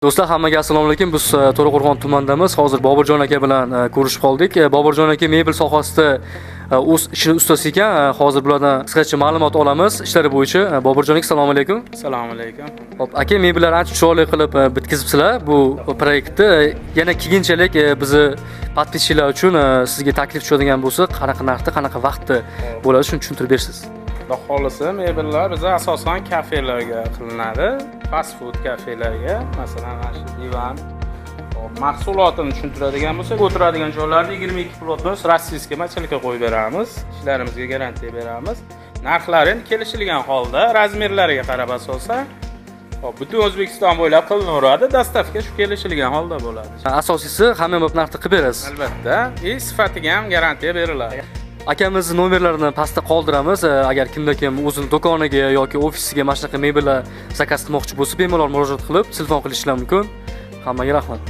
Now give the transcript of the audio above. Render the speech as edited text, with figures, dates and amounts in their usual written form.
Do'stlar, hammaga assalomu alaykum. Biz To'raqo'rg'on tumanidamiz. Hozir Boburjon aka bilan ko'rishib qoldik. Boburjon aka mebel sohasida o'z ishini ustasi ekan. Hozir bulardan qisqacha ma'lumot olamiz ishlari bo'yicha. Boburjon aka, assalomu alaykum. Assalomu alaykum. Xo'p, aka, mebellar ancha chiroyli qilib bitkazibsizlar bu proyektni. Yana keyinchalik bizni подписчик lar uchun sizga taklif tushadigan bo'lsa, qanaqa narxda, qanaqa vaqtda bo'ladi, shuni tushuntirib bersiz. Xudo xohlasa, mebellar biza asosan kafelarga qilinadi. Fast food kafelarga, masalan, mana shu divan. Xo'p, mahsulotini tushuntiradigan bo'lsak, o'tiradigan joylarda 22 плотность российский мочалка qo'yib beramiz. Ishlarimizga garantiya beramiz. Narxlari endi kelishilgan holda, размер lariga qarab asosan. Xo'p, butun O'zbekiston bo'ylab qilinaveradi. Доставка shu kelishilgan holda bo'ladi. Asosiysi, hammabop narxda qilib berasiz. Albatta, и sifatiga ham garantiya beriladi. Akamizni nomerlarini pastda qoldiramiz. Agar kimda kim o'zini do'koniga yoki ofisiga mana shunaqa mebellar заказ qilmoqchi bo'lsa, bemalol murojaat qilib, telefon qilishlari mumkin. Hammaga rahmat.